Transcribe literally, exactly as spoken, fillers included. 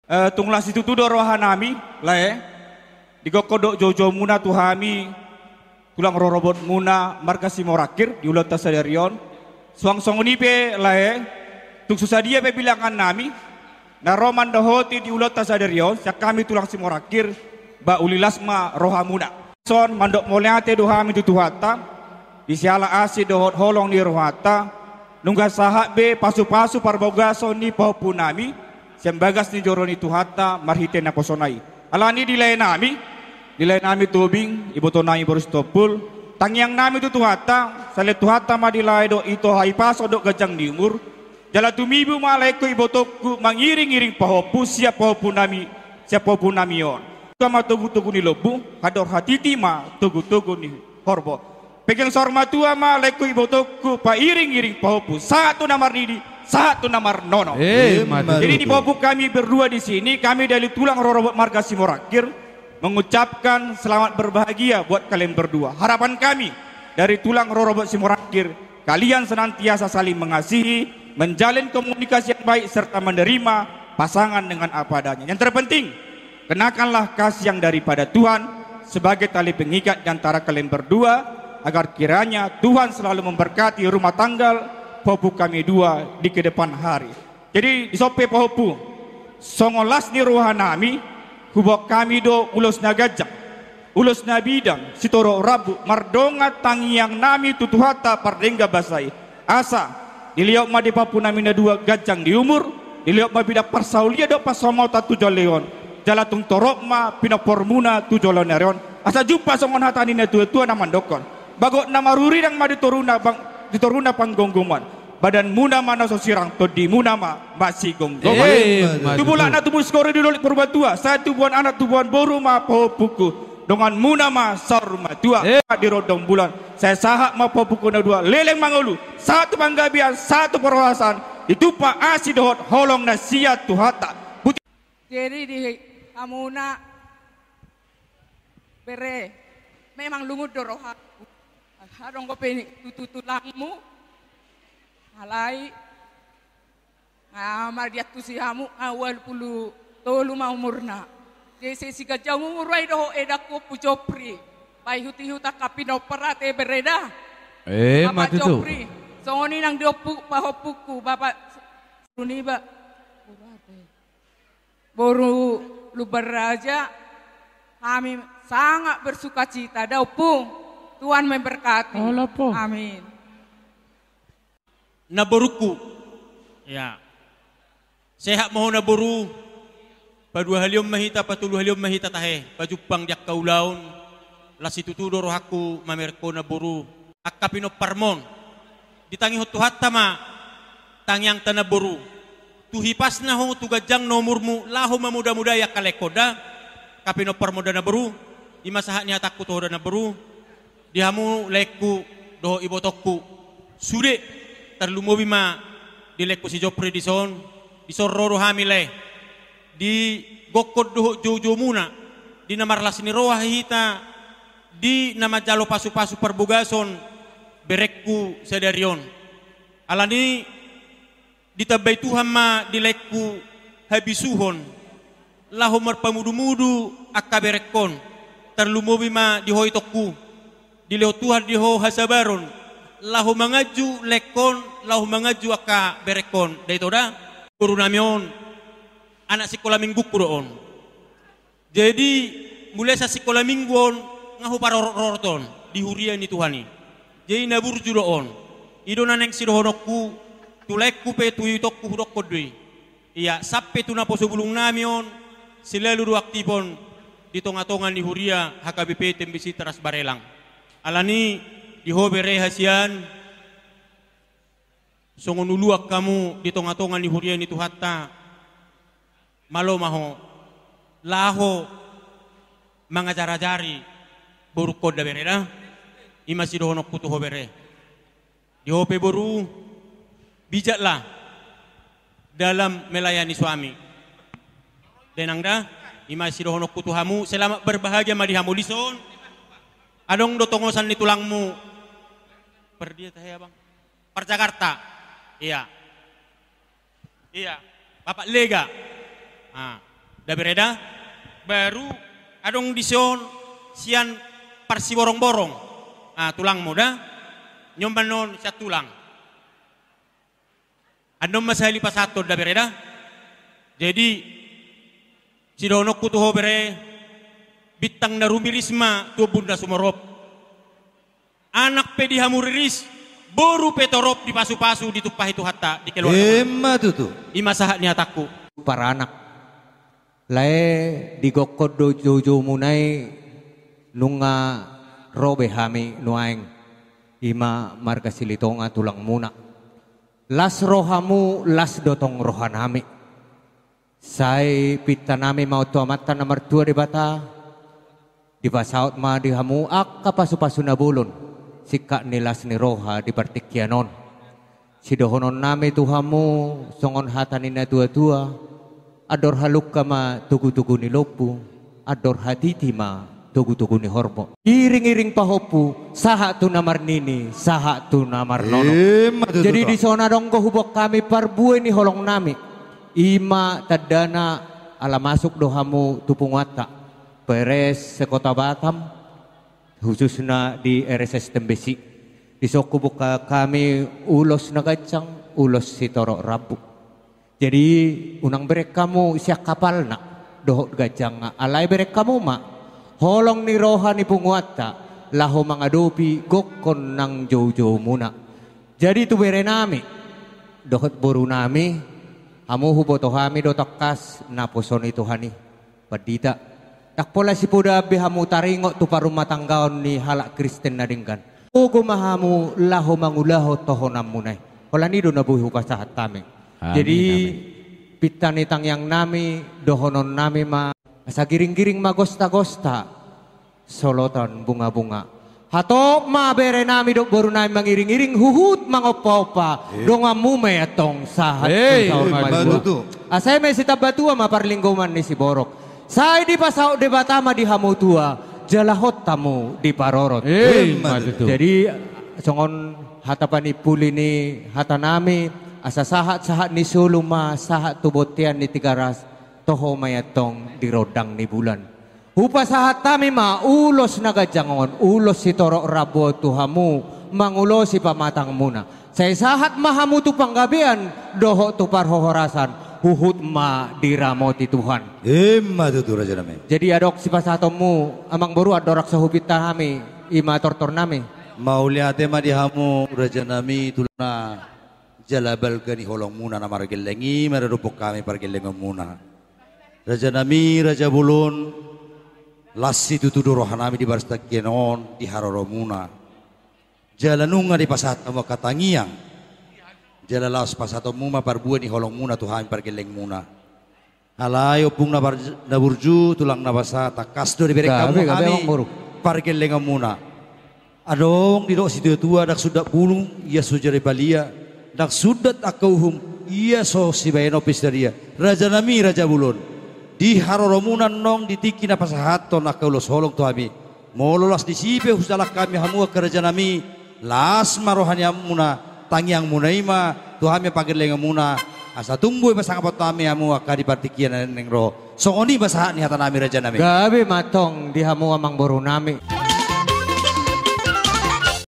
Eh, tung las situtu do rohanami, lae, di gokkon dohot joujoumuna tu hami, tulang rorobotmuna marga Simorangkir di ulaonta sadari on. Suang songon i pe, lae, tung so sadia pe bilangannami na ro mandohoti di ulaonta sadari on, sian hami tulang Simorangkir, ba uli las ma rohamuna. Son mandok mauliate do hami tu Tuhanta, di siala asi dohot holong ni rohanta, nunga sahat be pasupasu parbagason ni pahompunami, sian bagas ni joro ni Tuhanta marhite naposona i. Alani di laenami, di laenami Tobing, ibotonami boru Sitompul, tangiangnami tu Tuhanta, salelengan Tuhanta ma di lae dohot ito hahipason dohot ganjang ni umur, jala tumibu ma laengku ibotongku mangiringiring pahompu sian pahompunami, sian pahompunami on. Tua ma togutogu ni lombu, hador hatiti ma togutogu ni horbo. Pengeng saur matua ma laengku ibotongku pairingiring pahompu, sahat tu na marnini, sahat tu na marnono. Eh, ma tutu. Jadi di pahompu kami berdua di sini, kami dari tulang rorobot marga Simorangkir, mengucapkan selamat berbahagia buat kalian berdua. Harapan kami dari tulang rorobot Simorangkir, kalian senantiasa saling mengasihi, menjalin komunikasi yang baik, serta menerima pasangan dengan apa adanya. Yang terpenting, kenakanlah kasih yang daripada Tuhan sebagai tali pengikat di antara kalian berdua, agar kiranya Tuhan selalu memberkati rumah tangga pahompu kami dua di kedepan hari. Jadi, dison pe pahompu, songon las ni rohanami, huboan hami do ulos na ganjang, ulos na bidang, sitorop rambu, mardongan tangiangnami tu Tuhanta pardenggan basa i. Asa dilehon ma di pahompunami na dua ganjang ni umur, dilehon ma bidang parsaulian dohot pansamotan tu joloan on, jala tung torop ma pinomparmuna tu joloan ni ari on. Asa jumpang songon hata ni natuatua na mandokkon: Bagot na marurirang ma di toruna bang-, di toruna panggomgoman. Badanmuna ma na so sirang, tondimuna ma masigomgoman. Eh, ma tutu. Tubu lakna tubu sigori di dolok Purbatua, sai tubuan anak tubuan boru ma pahompungku. Donganmuna ma saur matua. Eh. Di rondang bulan, sai sahat ma pahompungku na dua leleng mangolu, sahat tu panggabean, sahat tu parhorasan, ditumpak asi dohot holong na sian Tuhanta. Jadi di hamuna bere, memang lungun do rohangku. Adong dope ni tutu tulangmu, alai, ah, mardiantusi hamu, ah, ualu pulu tolu ma umurna. Jadi sai siganjang umur ai dohot edangku Ompu Jopri. Paihutihut angka pinompar ate bere da. Eh, Bapak ma tutu. Jopri, songon i nang di ompu, pahompungku, Bapak Suniba. Boru Lumban Raja, kami sangat bersukacita, da Ompu. Tuhan memberkati. Olo, Ompu. Amin. Namborungku. Ya. Sehat ma ho namboru. Paduahalion ma hita, patoluhalion ma hita tahe, pajumpang di angka ulaon. Las situtu do rohangku mamereng ho namboru. Angka pinomparmon, ditangihon Tuhanta ma tangiangta namboru. Tu hipasna ho, tu ganjangna umurmu, laho mamodamodai angka laengkon da. Angka pinomparmon da namboru, i ma sahat ni hatangku tu ho da namboru. Di hamu laengku dohot ibotongku, sude, tarlumobi ma di laengku si Jopri dison, dison ro do hami lae. Di gokkon dohot joujoumuna, di na marlas ni roha hita, di na manjalo pasupasu parbagason berengku sadari on. Alani ditambai Tuhan ma di laengku habisuhon, laho marpamudumudu angka berengkon, tarlumobi ma di ho itongku, dilehon Tuhan di ho hasabaron, laho manganju laengkon, laho manganju angka berengkon, da ito da. Borunami on, anak sikola minggungku do on. Jadi, mulai sian sikola minggu on, nga huparorot-rorot on di huria ni Tuhan i. Jadi, na burju do on. I do na naeng sidohononku, tu laengku pe, tu itongku hudokkon do i. Ia, sampe tu naposo bulungnami on, selalu do aktif on di tongatonga ni huria H K B P T M B C Teras Barelang. Alani, di ho bere hasian, songon uluan hamu di tongatonga ni huria ni Tuhanta, malo ma ho, laho mangajarajari borungkon da bere da. I ma sidohononku tu ho bere. Di ho pe boru, bijaklah dalam melayani suami. Da inang da, i ma sidohononku tu hamu, selamat berbahagia ma di hamu dison. Adong do tongosan ni tulangmu. Pardia tahe, Abang? Par Jakarta. Iya. Iya. Bapak Lega. Ah. Da bere da, baru adong dison sian Parsiborongborong. Ah, tulangmu da. Nyoman non sian tulang. Annon ma sahali pasahathon da bere da. Jadi, sidohononku tu ho bere, bintang na rumiris ma tu ombun na sumorop. Anak pe di hamu riris, boru pe torop dipasupasu, ditumpahi Tuhanta di keluarga. Ima tutu. Ima sahat ni hatangku. Paranak. Lae, di gokhon do joujoumuna i nunga ro be hami nuaeng. Ima marga Silitonga tulangmuna. Las rohamu, las do tong rohanami. Sai pintanami ma on tu Amanta na martua Debata, dipasaut ma di hamu angka pasupasu na bolon, singkat ni las ni roha di partingkian on. Sidohononnami tu hamu songon hata ni natuatua: Andor halungka ma togutogu ni lombu, andor hatiti ma togutogu ni horbo. Iringiring pahompu, sahat tu na marnini, sahat tu na marnono. Ima tutu. Jadi dison adong do huboan hami parbue ni holongnami. Ima tandana ala masuk do hamu tu punguanta. Peres se-Kota Batam, khususna di R S S Tembesi. Dison huboan hami ulos na ganjang, ulos sitorop rambu. Jadi, unang bereng hamu sian hapalna dohot ganjangna, alai bereng hamu ma holong ni roha ni punguanta laho mangadopi gokhon nang joujoumuna. Jadi tu berenami dohot borunami, hamu huboto hami do tangkas naposo ni Tuhan i. Pandita, ndang pola sipoda be hamu taringot tu parumatanggaon ni halak Kristen na denggan. Gogo ma hamu laho mangulahon tohonanmuna i. Holan i do na boi hupasahat hami. Amin. Jadi, amin. Pinta ni tangiangnami, dohononnami ma: Asa giringgiring ma gostagosta, solotan bungabunga. Hatop ma berenami dohot borunami mangiringiring, huhut mangompaompa. Iya. Donganmu ma i antong sahat tu saur matua. Ima tutu. Asa eme sitamba tua ma parlinggoman ni siborok. Sai dipasaut Debata ma di hamu tua, jala hot hamu diparorot. Ima tutu. Ima tutu. Jadi, songon hata panimpuli ni hatanami: Asa sahatsahat ni solu ma sahat tu bontean ni Tigaras, toho ma i antong di rondang ni bulan. Hupasahat hami ma ulos na ganjang on, ulos sitorop rambu on tu hamu mangulosi pamatangmuna. Sai sahat ma hamu tu panggabean dohot tu parhohorasan, huhut ma diramoti Tuhan. Ima tutu, rajanami. Jadi adong sipasahatonmu, amangboru, andorang so hupinta hami, ima tortornami. Mauliate ma di hamu, rajanami, tulangna, jala balga ni holongmuna na margelleng i, maradophon hami pargellengonmuna. Rajanami, raja bolon, las situtu do rohanami di bagas tingki on di haroromuna. Jala nunga dipasahat hamu angka tangiang. Jala laos pasahatonmu ma parbue ni holongmuna tu hami pargellengmuna. Alai ompung na bar-, na burju, tulang na basa, tangkas do dibereng hamu hami pargellengonmuna. Adong didok situatua, ndang sundat bulung ia so jadi palia, ndang sundat angka uhum ia so sibahenon pe sidadia. Rajanami, raja bolon, di haroromuna annon di tingki na pasahathon angka ulos holong tu hami, molo las disi pe hujalang hami hamu angka rajanami, las ma roha ni hamuna, tangiangmuna i ma tu hami pargellengonmuna, asa tung boi pasangaphon hami hamu angka di partingkian na naeng ro. Songon i ma sahat ni hatanami, rajanami. Gabe ma antong di hamu, amangborunami.